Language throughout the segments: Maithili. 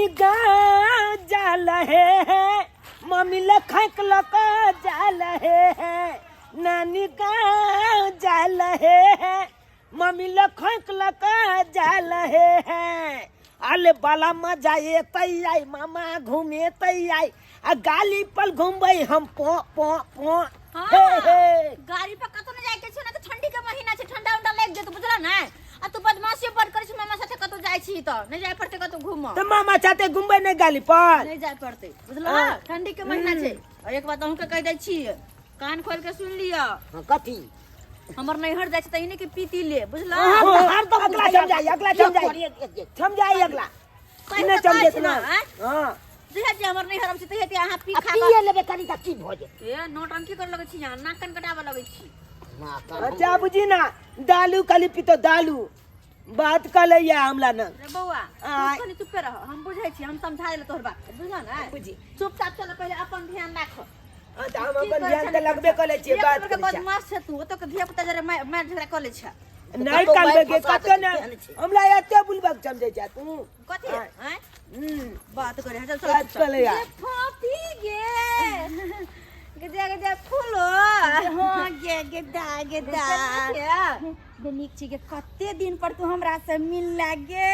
नानी गाँव जाल हे मम्मी लखक लक जाल हे नानी गाँव जाल हे मम्मी लखक लक जाल हे अले बाला मजा एतै आई मामा घूमे आई आ गाली पर घूमबै हम पो पो पो। हाँ। हे हे। गाड़ी पर कतौ नहि जाय के छै ना, तऽ ठंडी के महीना छै, ठंडा उंडा लागि जेतौ, बुझला ने? आ तू बदमाशी बड करै छी, मामा साथे कतौ जाइ छी तऽ नहि जाय पड़तै कतौ घूमऽ। तऽ मामा साथे घूमबै नहि गाली पर? नहि जाय पड़तै, बुझला? हाँ। ठंडी के महीना छै। और एक बात अहूँके कहि दै छी, कान खोल के सुनि लिअ। हाँ, कथी? हमर नैहर जाइ छै तऽ इने के पीती ले, बुझला? हाँ, हरदम अगला समझाई, अगला समझाई, समझाई अगला। सही नहि तऽ कहै समझे छी ना। ने, आँय? हाँ। जहिया जे हमर नैहर छै तहिया अहाँ पी आ खा पिए लेबै कनी तऽ की भऽ जेतै? ए नौटंकी करे लगै छी अहाँ, नाक कान कटाबऽ लगै छी। ना, कान अच्छा बुझी ना, दालू खाली पीतो दालू बात कऽ लैया हमला न। रे बौआ, आँय। तू कनी चुप्पे रह, हम बुझै छी, हम समझा देले तोहर बात, बुझल ने? बुझी। चुपचाप चल, पहिले अपन ध्यान राख। हाँ, तऽ हम अपन ध्यान तऽ लगबे कऽ लै छियै, एक बात नंबर के करै छियै। बदमाश छै तू, ओतऽ के धिया पुता जरे मारि झगड़ा कऽ लै छै। नहि कतौ करबै मारि गे, फंसा कतौ देतै, नहि। तेहन छै। हमरा एते बुलबक समझै छै तू। कथी? आँय। आँय? हम्म, बात करे चल चल। बात कऽ लैया। ये फाफी गे गजा गजा फूलो। हाँ गे गेदा गेदा गे, नीक छी गे? कते दिन पर तू हमरा से मिल गे।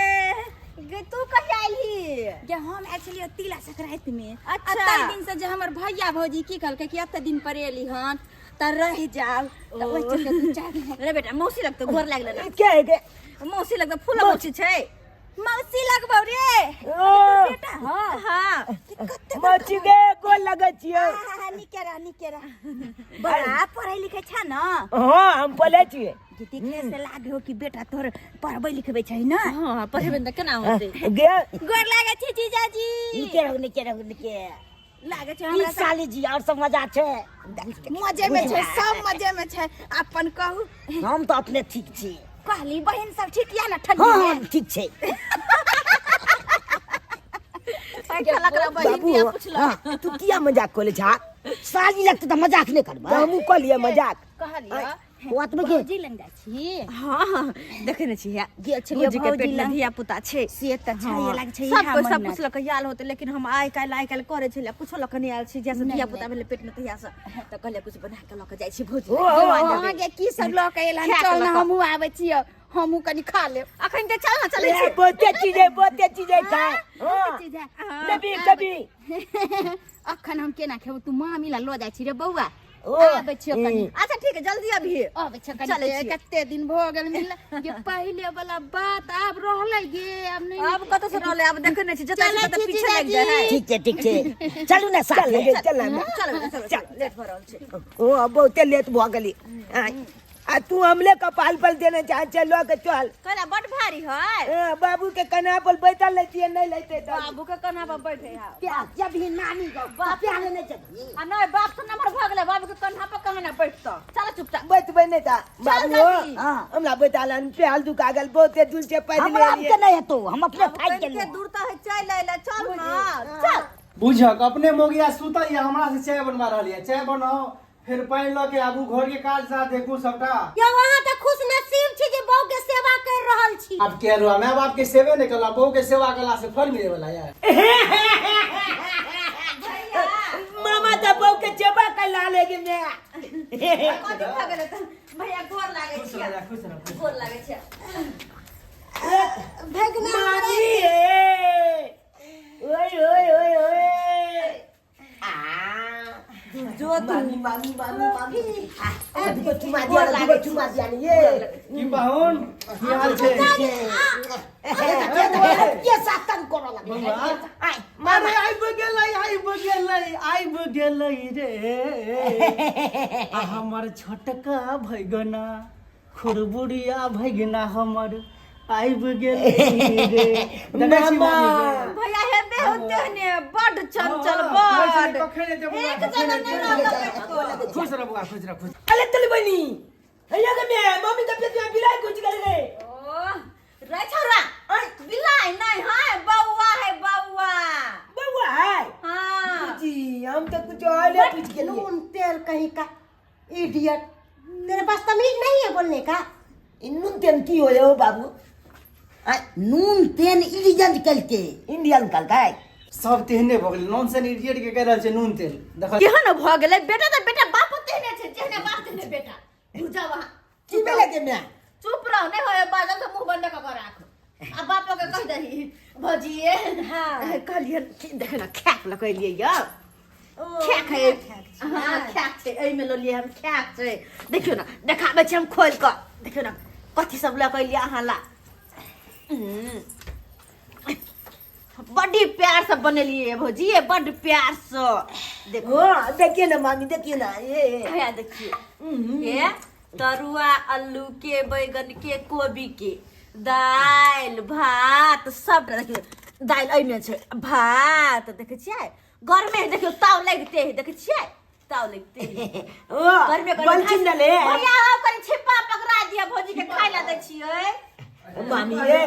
गे तू कहिया अयली? गे हम आयल छलियै तिला संक्रांति में। अच्छा। आ ताहि दिन से जे हमर भैया भौजी की कहलकै कि एते दिन पर एली हन तऽ रहि जाओ, तऽ ओहि चलते दू चारि दिन। रे बेटा, मौसी लगतौ, गोर लागल ना। के है गे? मौसी लगतौ, फूल मौसी छै। मौसी लगबौ रे। ओ, बेटा। हाँ। हाँ। कते मौसी गे, गोर लगै छियौ। आहा, नीके रह, नीके रह। बड़ा पढ़ै लिखै छ न? हाँ, हम पढ़ै छियै। जे देखले से लागे हो कि बेटा तोहर पढ़बै लिखबै छै न। हाँ, पढ़ेबै तऽ केना होतै? गे। गोर लागै छी जीजाजी। नीके रहू, नीके रहू, नीके लागै छै की हमरा सब। साली जी, और सब मजा छै? मजे में छै, सब मजे में छै। अपन कहू। हम तऽ अपने ठीक छी। कहली बहिन सब ठीक या न ठंडी हाँ में? हाँ, ठीक छै। पैसा लग बहिन बाबू दिया पुछलक। हाँ, तू किया मजाक कऽ लै छा? साली लगतै तऽ मजाक नहि करबै? तऽ हमहूँ कऽ लिअ मजाक। कहलियै बात में के भौजी लग जाइ छी? हाँ हाँ, देखे ने छी, गेल छलियै भौजी के भौजी पेट में लग। धिया पुता छै। से तऽ छै, हाँ, लागै छै सब इएह कोइ सब महीना। पुछलक आयल होते, लेकिन हम आइ काल्हि आइ काल्हि करै छलियै, कुछो लऽ कऽ नहि आयल छी। जहिया से नहि, धिया पुता नहि। भेलै पेट में तहिया से तऽ कहलियै कुछ बना कऽ लऽ कऽ जाइ छी भौजी ओ, लग। ओ, ओ। अहाँ के की सब लऽ के एल हन? खाय के चल लऽ ने, कऽ। हमहूँ आबै छियै, हमहूँ कनि खा लेब। अखन तऽ चल ने, चलै ए, छी। बहुते चीज है, बहुते चीज है खाए। हाँ, चीज है। कभी कभी। अखन हम केना खेबौ? तू मामी ला लऽ जाइ छी रे बौआ। ओ, आबै छियौ कनि। अच्छा ठीक है, जल्दी अभी अबै छियौ कनि। चलै छियै। कते दिन भऽ गेल मिलला गे, पहिले वाला बात आब रहलै गे? आब नहि। आब कतऽ से रहलै? आब देखै नहि छी, जतऽ चलै छी ततऽ छी पीछे लागि जीजाजी। जाइ है। ठीक छै, ठीक छै, चलू ने साथ चल में। गे, चल ने। चल चल चल, लेट भऽ रहल छै। ओ बहुते लेट भऽ गेली। आँय, आ तू हमले कपाल पर देने चाहे चल, लऽ के चल। कहला बड भारी है। ए, बाबू के कन्हा पर बैठल लेतियै, नहि लेते तऽ। बाबू के कन्हा पर बैठे है? प्यार जबही नानी गाँव बाप प्यार नहि जबही। आ नहि, बाप तऽ नम्बर भऽ गेलै, बाबू के कन्हा पर कहाँ ने बैठतौ? चल चुपचाप। बैठबै नहि तऽ बाबू जल्दी। हाँ। हमरा बैठा प्याल दुखा गेल, बहुते दूर से पैदल हमरा एलियै। के नहि हेतौ, हम अपने आब थाकि कनिके गेलहुँ। दूर तऽ है, चलि अयलै, चल ने, चल। बुझक अपने मोगिया सुतल या हमरा से चाय बनवा रहल यऽ। चाय बनाओ, फिर पानि लऽ के आबू, घर के काज साथ देखू सबटा। यौ, अहाँ तऽ खुश नसीब छी जे बहू के सेवा कर रहल छी। आब के रुआ माय बाप के सेवे नहि करला, बहू के सेवा करला से फल मिले वाला यार। मामा तऽ बहू के चेबा कर ला लेगी मैं। कथी भऽ गेलै तऽ? भैया गोर लागै खुश छी। रह, खुश रह, खुश। गोर लागै छै। भगना। मामी हे, ओए ओए ओए ओए आ जो तू मामी मामी मामी मामी, आ दुगो चुमा दिया ना, दुगो चुमा दिया ने ये। की पाहुन, की हाल छै? के सातन करऽ लगलै? बौआ। आय। अरे आबि गेलै, आबि गेलै, आबि गेलै रे, आ हमर छोटका भैगना, खुरबुरिया भैगना हमर आबि गेलै रे। देखै छी मामा। मामी गे? भैया हेबे होते ने बड चंचल। हाँ, कहै छलै बड कखन एतै बौआ, एक कखन जगह एतै? नहि रहल बैठ कऽ। खुश रह बौआ, खुश रह, खुश। अरे तल बनी हैया के मैं मम्मी के पेट में बिलाई घुस गेल रे। ओ रे छौरा, बिलाइ नहीं है, बौआ है, बौआ। बौआ है? हाँ। जी, हम तो कुछ और पूछ गेलिए। नून तेल कहीं का, इडियट, तेरे पास तमीज नहीं है बोलने का। ई नून तेल की होय हो बाबू? आय नून तेल इंडियन कलके। इंडियन कहलकै। सब तेहने भऽ गेलै, नॉनसेन इडियट के कहि रहल छै नून तेल देख। केहन भऽ गेलै बेटा तऽ बेटा बाप तेहने छै, जेहने बाप तेहने बेटा। तू जा वहाँ। की भेलै गे माय? चुप रह, नहि होय बाजल तऽ मुँह बंद कऽ के राख। आ बापो के कहि दही भौजी। हाँ कहलियै कि देख ने खाक लऽ के एलियै यौ। खाक है। हाँ खाक छै, एहिमे लऽ लियै हम, खाक छै। देखियौ ने देखाबै छी हम खोलि कऽ, देखियौ ने कथी सब लऽ के एलियै अहाँ ला। बड्डी प्यार से बनेलियै भौजी, बड्ड प्यार से। देखो हाँ देखिए ना मामी, देखिए ना ये। हया देखिए, ये तरुआ आलू के, बैगन के, कोबी के, दालि भात सब। देखियौ दालि एहिमे छै, भात देखै छियै गरमे है, देखियौ ताव लगिते है, देखै छियै ताव लगिते है। ओ गरमे गरमे बलचिन दले। भैया आओ कनि छिप्पा पकड़ा दिअ भौजी के, खाय ला दै छियै। मामी ये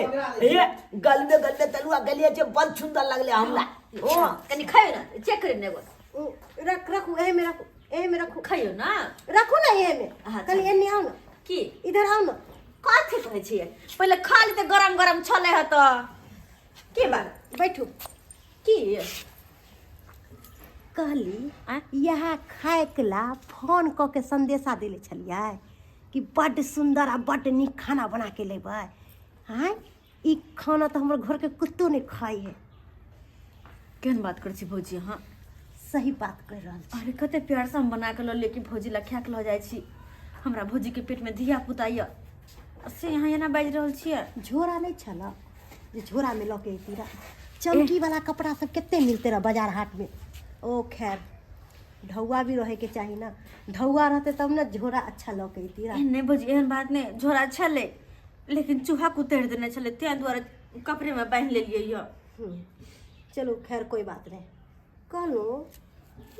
ये गलबे गलबे तलुआ गलिए छै, बड़ सुंदर लगले हमरा। ओ कनि खाइयो ने, चेक करी ने एगो। रख रखू एहे में, रखू एहे में, रखू। खाइयो ना। रखू ना एहे में। अच्छा। कनि एन्ने आउ ना। की? इधर आउ ना। कथी कहै छियै, पहिले खा लेते, गरम गरम छलै ह तऽ की बात। बैठू। की कहली आँय? यहाँ खायके ला फोन कऽ के संदेशा देले छलियै कि बड्ड सुन्दर आ बड्ड नीक खाना बना के लेबै। आँय, ई खाना तऽ हमर घरके कुत्तो नहि खाइ है। केहन बात करै छी भौजी अहाँ? सही बात कहि रहल छी। अरे कते प्यार से हम बना के लऽ लिअ कि भौजी ला खाए के लऽ जाइ छी। हमरा भौजी के पेट में धिया पुता यऽ, से यहाँ एना बाजि रहल छियै। झोरा नहि छल जे झोरामे लऽ के अयती रह? चमकी वाला कपड़ा सब कते मिलते रह बाजार हाट में। ओ खैर ढौआ भी रहे के चाही ना, ढौआ रहते तब ना झोरा अच्छा लऽ के अयती रह। एहन नहि भौजी, एहन बात नहि, झोरा छलै लेकिन चूहा कुतरि देने छलै, ताहि दुआरे कपड़ेमे बान्हि लेलियै यऽ। चलू खैर कोई बात नहीं। कहलहुँ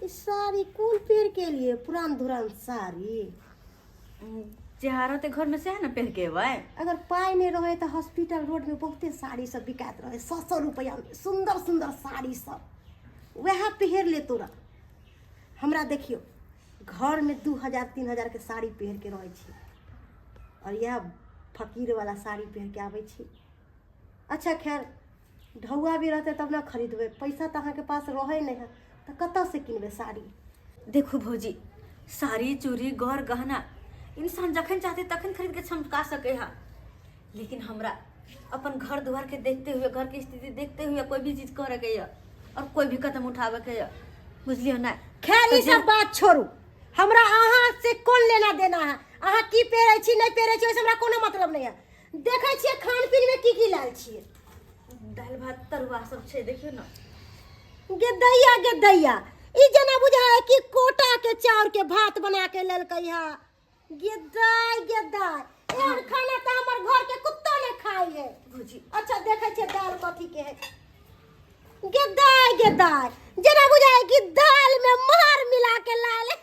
ई साड़ी कोन पेड़ के लिए पुरान धुरान साड़ी? जेहा रहतै घरमे सएह ने पहिर के एबै। अगर पाइ नहि रहै तऽ हॉस्पिटल रोडमे बहुते साड़ी सब बिकाइत रहै 100-100 रुपैआमे, सुन्दर सुन्दर साड़ी सब, वएह पहिर ले तोरा। हमरा देखियौ घरमे 2000 3000 के साड़ी पहिर के रहै छी और इएह फकीरवला साड़ी पहिर के आबै छी। अच्छा खैर ढौआ भी रहतै तब ने खरीदबै, पैसा तऽ अहाँके पास रहै नहि है तऽ कतऽसँ किनबै साड़ी? देखू भौजी, साड़ी चूड़ी गर गहना इंसान जखन चाहते तखन खरीद के चमका सके है, लेकिन हमरा अपन घर द्वार के देखते हुए, घर के स्थिति देखते हुए कोई भी चीज करे के यऽ और कोई भी कदम उठावे के यऽ, बुझलियो ना? खैर ई सब बात छोड़ू, हमरा अहाँ से कोन लेना देना है? अहाँ की पहिरै छी नहि पहिरै छी ओहिसँ हमरा कोनो मतलब नहि है। देखै छियै खान पीन में की की लायल छियै? दालि भात तरुआ सब छै, देखियौ ने। गे दैया गे दैया, ई जेना बुझाय कि कोटा के चाउर के भात बना के लेलकै है। गे दाय गे दाय, एहन खाना तऽ हमर घर के कुत्तो नहि खाइ है। भौजी। अच्छा देखै छियै दालि कथी के है। गे दाय गे दाय, जेना बुझाय कि दाल में मार मिला के लायल।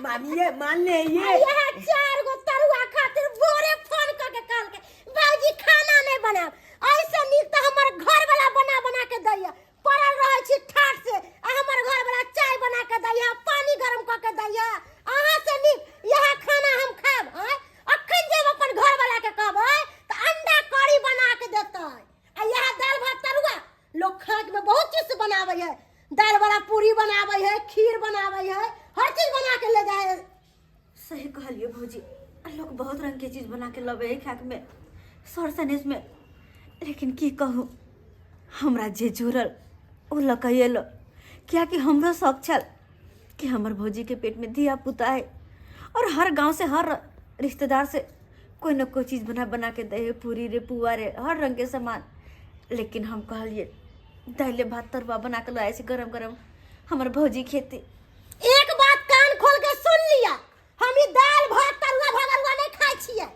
मामी ये मान ले ये। यह चार गो तरुआ खातिर भोरे फोन क के कहलकै बाबूजी खाना नहीं बनाब, ऐसे नीक तऽ हमर घर वाला बना बना के दैया, पड़ल रहै छी ठाठ से आ हमर घर वाला चाय बना के दैया, पानी गरम क के दैया, अहाँ से नीक यह खाना हम खाब। आँय अखन जे अपन घर वाला के कहबै तऽ अंडा करी बना के देतै आ यह दाल भात तरुआ लोग खाक में बहुत चीज से बनाबै है, दाल बड़ा पूरी बनाबै है, खीर बनाबै है, हर चीज बना के ले जाए है। सही कहलिए भौजी, लोग बहुत रंग के चीज बना के लबे है खाक में सर सनेस में, लेकिन की कहूँ हमरा जे जुड़ल ओ लऽ के एलो, कियाकि हमरो शौक छल कि हमर भौजी के पेट में धिया पुता है और हर गांव से हर रिश्तेदार से कोई न कोई चीज़ बना बना के दे, पूरी रे पुआ रे हर रंग के सामान, लेकिन हम कहलिए दालि भात तरुआ बना के लाए छी गरम गरम हमर भौजी खेती। एक बात कान खोल के सुन लिया, हम ई दाल भात तरुआ भगरुआ नहीं खाइ छियै,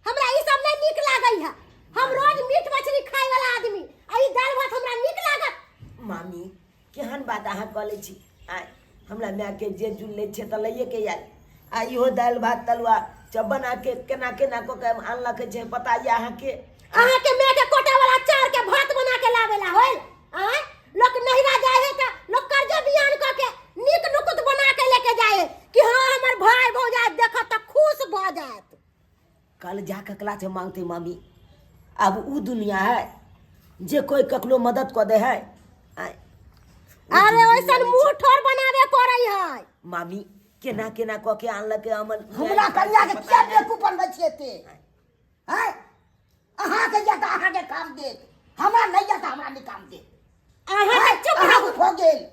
हमरा ई सब नहीं नीक लागै है। हम रोज मीट मछली खाइ वाला आदमी आ ई दाल भात हमरा नीक लागत? मामी केहन बात अहाँ कऽ लै छी? आँय हमरा मायके जे जुल लै छै तऽ लैए के आयल, आ इहो दालि भात तरुआ जब बना के केना केना कऽ के आनलक छै पता यऽ अहाँके? अहाँके माय के कोटा वाला चाउर के भात बना के लावेला होल। आँय लोक नहिरा जाय है तऽ लोक कर्जो बियान कऽ के नीक नुकुत बना के लेके जाय है कि हाँ हमर भाय भौजाइ देखत तऽ खुश भऽ जायत। कल जा ककरा से मांगते मामी? आब उ दुनिया है जे कोई ककरो मदद कऽ दे है आँय। अरे ओइसन मुंह ठोर बनावे पड़ै है। मामी केना केना कऽ के आनलकै हमर। हमरा कन्या के किया बेवकूफ बनबै छियै एते? हैं? अहाँके या तऽ अहाँके काम देत, हमरा नहि या तऽ हमरा नहि काम देत। अहाँ के चुप अहाँके रहू। भऽ गेल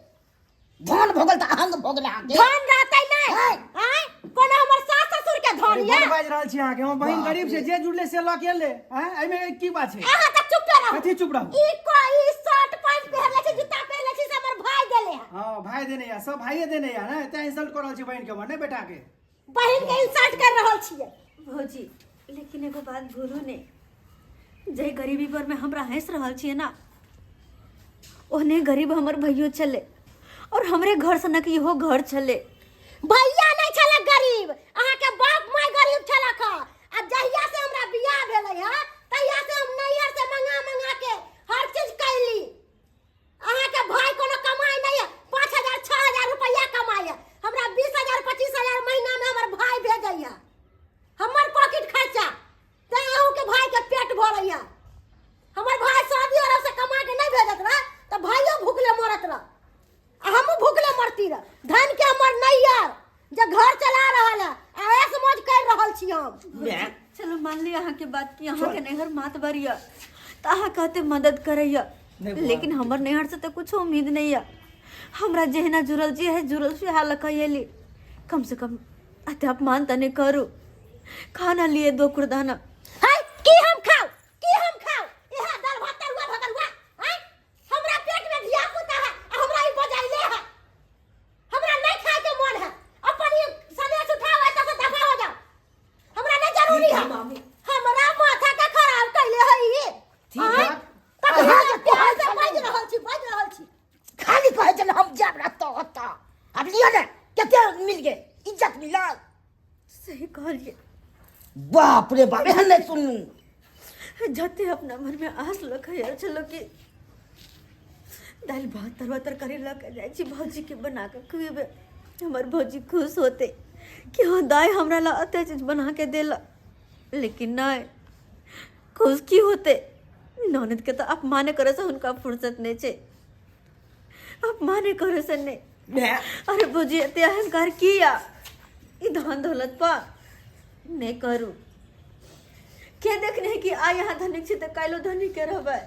धन भऽ गेल तऽ अहंग भऽ गेल अहाँके। धन रहतै नहि। हैं? आँय, कोनो हमर सास ससुर के धन अरे या? बड़ बाजि रहल छी अहाँके। हमर बहिन गरीब छै, जे जुड़ले से लऽ के एलै। आँय, एहिमे की बात छै? अहाँ तऽ चुपे रहू। कथी चुप रहू? ई को ई शर्ट पैंट पहिरले छी, जूता पहिरले छी, से हमर भाई देले है। हँ, भाई देने या, सब भाइये देने या ने, तें इंसल्ट कऽ रहल छी बहिन के हमर, नहि बेटा के। बहिन के इंसल्ट कर रहल छियै। भौजी, लेकिन एगो बात भूलू नहि, जे गरीबी पर में हमरा हंस रहल छियै ना, ओहने गरीब हमर भैयो छलै और हमरे घर सनक इहो घर छलै। भैया नहीं छलै गरीब, अहाँ के बाप माय गरीब छलक हँ। आ जहिया से हमरा बियाह भेलै हँ तहिया से हम नैहर से मंगा मंगा के हर चीज कैली। अहाँ के भाई कोनो कमाई नहीं है, 5000 6000 रुपया कमाई है। हमरा 20000 25000 महीना में हमर भाई भेजै है हमर पॉकेट खर्चा, तें अहूँ के भाई के पेट भरै है। हमर भाई सऊदी अरब से कमा के नहीं भेजत रह तो भाइयो भूखले मरत रह आ हमहूँ भूखले मरती रह। धन के हमर नैहर जे घर चला रहल है आ ऐश मौज कर रहल छी हम। मैं चलो मान ली अहाँ के बात कि अहाँ के नैहर मातबर यऽ तऽ अहाँ कहते मदद करैया, नहीं बुआ। लेकिन हमर नैहर से तऽ कुछो उम्मीद नहीं यऽ। हमरा जहिना जुड़ल जे है जुड़ल से हाल कहियली, कम से कम अते अपमान तऽ नहीं करू। खाना लिए दो कुरदाना। है की हम खाओ, की हम खाओ? इहा दाल भात तरुआ भगलुआ। हैं, हमरा पेट में धिया पुता है आ हमरा ई बजाइले है। हमरा नहीं खाए के मन है। अपन ई सनेस उठाओ एतऽ से दफा हो जाओ, हमरा नहीं जरूरी है। मामी। हमरा माथा के खराब कैले है ई। ठीक आँय? है। तखन अहाँ के प्यार से कहै बाजि रहल छी, बाजि रहल छी। खाली कहै छलै हम जायब रतऽ ओतऽ। आब लिअ ने, कते मिल गेल इज्जत मिलल। सही कहलिए। बाप रे बाप, एहन नहि सुनू। जते अपना मन में आस लखै छलो कि दालि भात तरुआ तरकारी लऽ के जाइ छी भौजी के बना के खुएबै, हमर भौजी खुश होते कि हाँ दाइ हमरा ला एते चीज बना के देलक। लेकिन नहि, खुश की होते, ननद के तऽ अपमाने करे से हुनका फुर्सत नहि छै, अपमाने करे से नहि। मैं अरे भौजी एते अहंकार किया, ई धन दौलत पा नहि करू। के देखने है कि आइ यहाँ धनिक छी तऽ काल्हिो धनिक के रहबै,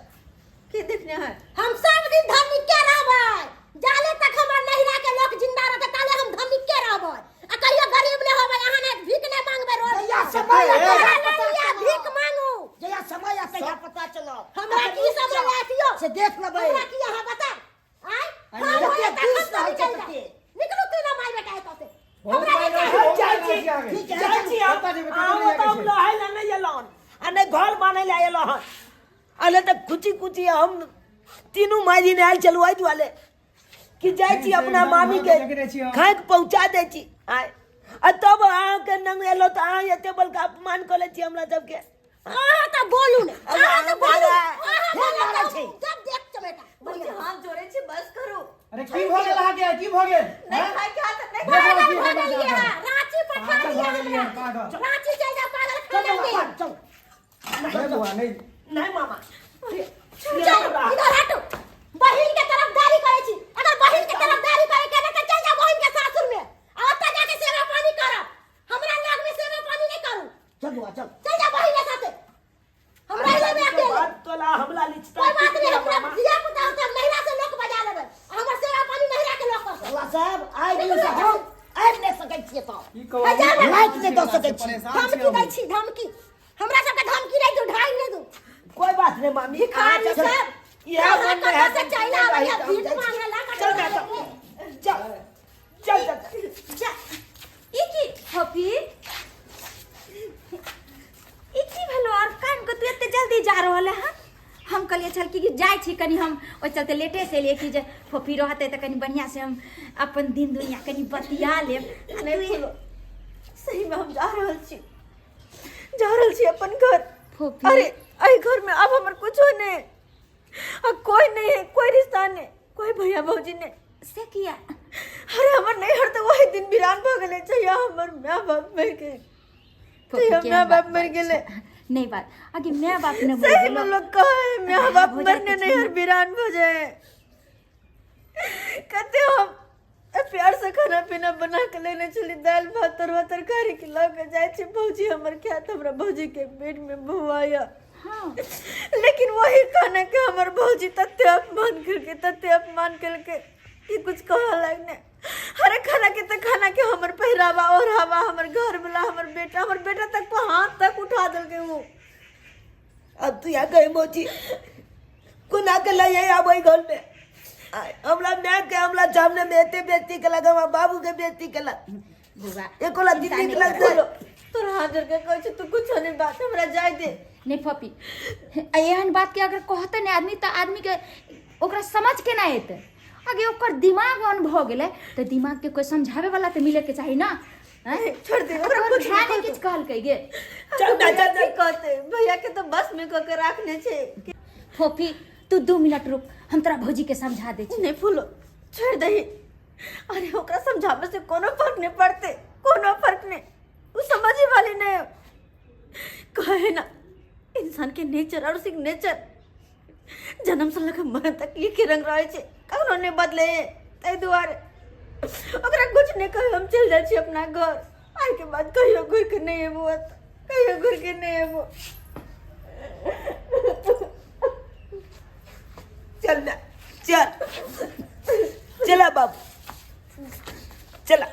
के देखने है? हम सब दिन धनिक के रहबै, जाले तक हमर नैहरा के लोग जिंदा रहते ताले हम धनिक के रहबै आ कहियो गरीब नहि होबै। अहाँ ने भीख नहि मांगबै रोड जहिया पर। समय आतै हमरा तहिया नहीं पता या चलत। भीख मांगू। जहिया समय आतै तहिया पता चलत। हमरा की समय आतियो से देख लेबै। हमरा की अहाँ बताउ? आँय? अरे हम जते होए तखन दुष्ट तऽ होइ छै निकलि जाउ। तते। निकलू तू ना माय बेटा एतऽ से। बहुत हमरा बाजि नहि रहल चाही। छी, बहुत जाइ बाजि रहल छी। छी अहाँके। ठीक है। जाइ छी हम। कतऽ जेबै, कतऽ अहाँ नहि ओतऽ हम जायके छै? लहै लए नहि एलहुँ आ नहि घर बान्है लए एलहुँ हन। अले तऽ खुची खुची हम तीनू माय दिन आयल छलहुँ एहि दुआरे कि जाइ छी अपना मामी के खाइक पहुँचा दै छी। आय आ तब अहाँके नंग एलहुँ तऽ अहाँ एते बड़का अपमान कऽ लै छी हमरा सबके। अहाँ तऽ बोलू ने, अहाँ तऽ बोलू, अहाँ हे बोलू मारै तऽ छै। जब देख चमेटा। भौजी हाथ जोड़ै छी, बस करू। अरे की भऽ गेल अहाँके, की भऽ गेल? नहि हैं? खाय के हाथ नहि देख रहल पागल छी भऽ हमर गेलियै जान। हँ, राँची पठा पागल दिअ भऽ गेलियै, हमरा। पागल। राँची चलि जाउ पागल खाना चल में। बौआ, चल। नहीं बौआ, नहीं। नहीं मामा। चल इधर हटो। बहिन के तरफदारी करै छी। अगर बहिन के तरफदारी करै के तऽ चल जाउ बहिन के सासुर में आ ओतऽ जाके सेवा पानी करब। हमरा लग में सेवा पानी नहीं करू। चल बौआ, चल। चल जा बहिन के साथे। हमरा लग में अकेले। बात तोला हमला लिचता कोई बात नहीं, हमरा धिया पुता होता नहिरा से लोक बजा लेबै। हमर सेवा पानी नहिरा के लोक करतै। बौआ साहब, आइ दिन से हम आबि नहि सकै छियै तऽ। की कहू? लाइक नहि दऽ सकै छी। परेशान छी धमकी दै हम। छी, धमकी। हमरा सबके धमकी नहीं दू, ढाई नहीं दू। कोई बात नहीं मामी, भिखारी सब इएह मन में है से चलि आबैया भीख मांगे ला। चल बेटा, चल चल चल जा। ई की फफी, ई की भेलो और कान के तू एते जल्दी जा रहल है? हम कहलिए छल कि जाइ छी कनी, हम ओहि चलते लेटे से एलियै कि जे फोफी रहतै तऽ कनी बढ़िआँ से हम अपन दिन दुनिया कनी बतिया लेब। आ नहि तू फूलो, सही में हम जा रहल छी, जा रहल छी अपन घर। फोफी। अरे एहि घर में अब हमर कुछो नहीं आ कोई नहीं है, कोई रिश्ता नहीं, कोई भैया भौजी नहीं। से किया? अरे हमर नैहर तऽ वही दिन वीरान भऽ गेलै जहिया हमर माय बाप मरि गेल। फोफी जहिया केहन माय बाप बात मरि गेलै। नहीं बात आगे माय बाप ने मरि सही गेलो। में लोग कहे माय बाप हो जाए मरने कुछ नहीं हर वीरान हो जाए। कहते हम प्यार से खाना पीना बना के लेने चली, दाल भात तरुआ तरकारी खिला के जाए छी, भौजी हमर खात, हमरा भौजी के पेट में बौआया। हाँ। लेकिन वही खाना के हमर भौजी तते अपमान करके, तते अपमान करके कि कुछ कह लगने। हरे खाना के तो खाना के हमर पहरावा और हवा, हमर घर वाला, हमर बेटा, हमर बेटा तक पर हाथ तक उठा देलके वो। अब तू यहाँ गए मोची कोना के लइए आबै घर में। आय, हमरा माय के हमरा सामने में एते बेइज्जती केलक, हमरा बाबू के बेइज्जती केलक। बौआ, एको ला चिंता दिल्ली नहि के लग कर। देलो। तोर हाथ जोड़ के कहै छी, तू कुछ नहीं बात, हमरा जाय दे। नहीं फपी, एहन बात के अगर कहते ने आदमी तऽ आदमी के ओकरा समझ के ना एतै। आगे ओकर दिमाग ऑन भऽ गेलै तऽ दिमाग के कोई समझावे वाला तऽ मिले के चाही ना। हैं? छोड़ दे, ओकरा तोहर कुछ भाय नहीं ने किछु कहलकै गे? चल ना, चल, की चल। कहते, भैया के तो बस में कऽ के राखने छै। फोफी तू 2 मिनट रुक, हम तोरा भौजी के समझा दै छी। नहीं फूलो, छोड़ दही। अरे ओकरा समझावे से कोनो फर्क नहीं पड़ते, कोनो फर्क नहीं, वो समझे वाली नहीं। कहे ना इंसान के नेचर और सिग्नेचर जन्म से लेकर मरण तक एक ही रंग रहे छे, कखनो नहीं बदले। ताहि दुआरे ओकरा कुछ नहीं कहे, हम चल जाइ छी अपना घर। आइ के बाद कहियो घुर के नहीं एबो, कहियो घुर के नहीं एबो। चल ना, चल चला बाबू चला।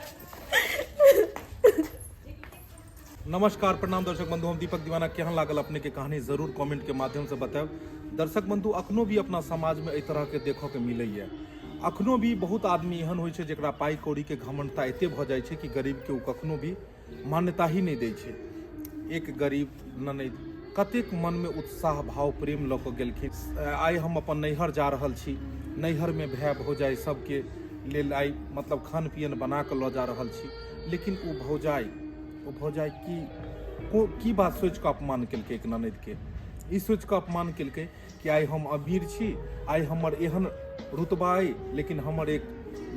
नमस्कार, प्रणाम दर्शक बंधु, हम दीपक दीवाना। केहन लागल अपने के कहानी जरूर कमेंट के माध्यम से बतायब। दर्शक बंधु, अखनो भी अपना समाज में एहि तरह के देखऽ के मिलैया। अखनो भी बहुत आदमी एहन होइ छै जकरा पाइ कौड़ी के घमंडता एते भऽ जाइ छै कि गरीब के ओ कखनो भी मान्यता ही नहि दै छै। एक गरीब ननैद कतेक मन में उत्साह भाव प्रेम लऽ कऽ गेलखिन, आइ हम अपन नैहर जा रहल छी, नैहर में भाय भौजाइ सबके लेल आइ मतलब खान पियन बना कऽ लऽ जा रहल छी। लेकिन ओ भौजाइ की बात सोचि कऽ अपमान केलकै एक ननैद के? ई सोचि कऽ अपमान केलकै कि आइ हम अमीर छी, आइ हमर एहन रुतबा अइ, लेकिन हमर एक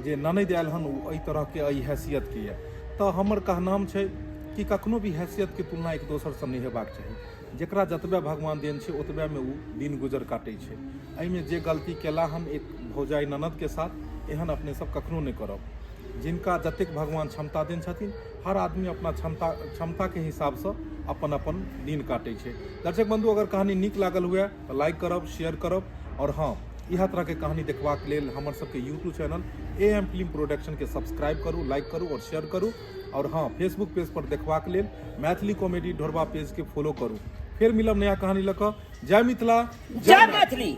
जे ननैद आयल हन ओ एहि तरहके एहि हैसियतके यऽ। तऽ हमर कहनाम छै कि कखनो भी हैसियतके तुलना एक दोसरसँ नहि हेबाक चाही। जकरा जतबे भगवान देन छै ओतबेमे ओ दिन गुजर काटै छै। एहिमे जे गलती केला हन एक भौजाइ ननदके साथ, एहन अपने सब कखनो नहि करब। जिनका जतेक भगवान क्षमता देन छथिन, हर आदमी अपना क्षमताके हिसाबसँ अपन अपन दिन काटै छै। दर्शक बंधु, अगर कहानी नीक लागल हुए तऽ लाइक करब, शेयर करब, और हाँ, इएह तरहके कहानी देखबाक लेल हमर सबके YouTube channel A M film production के सब्सक्राइब करू, लाइक करू और शेयर करू। और हाँ, फेसबुक पेज पर देखबाक लेल मैथिली कॉमेडी ढोरबा पेज के फॉलो करू। फेर मिलब नया कहानी लऽ कऽ। जय मिथिला, जय मैथिली।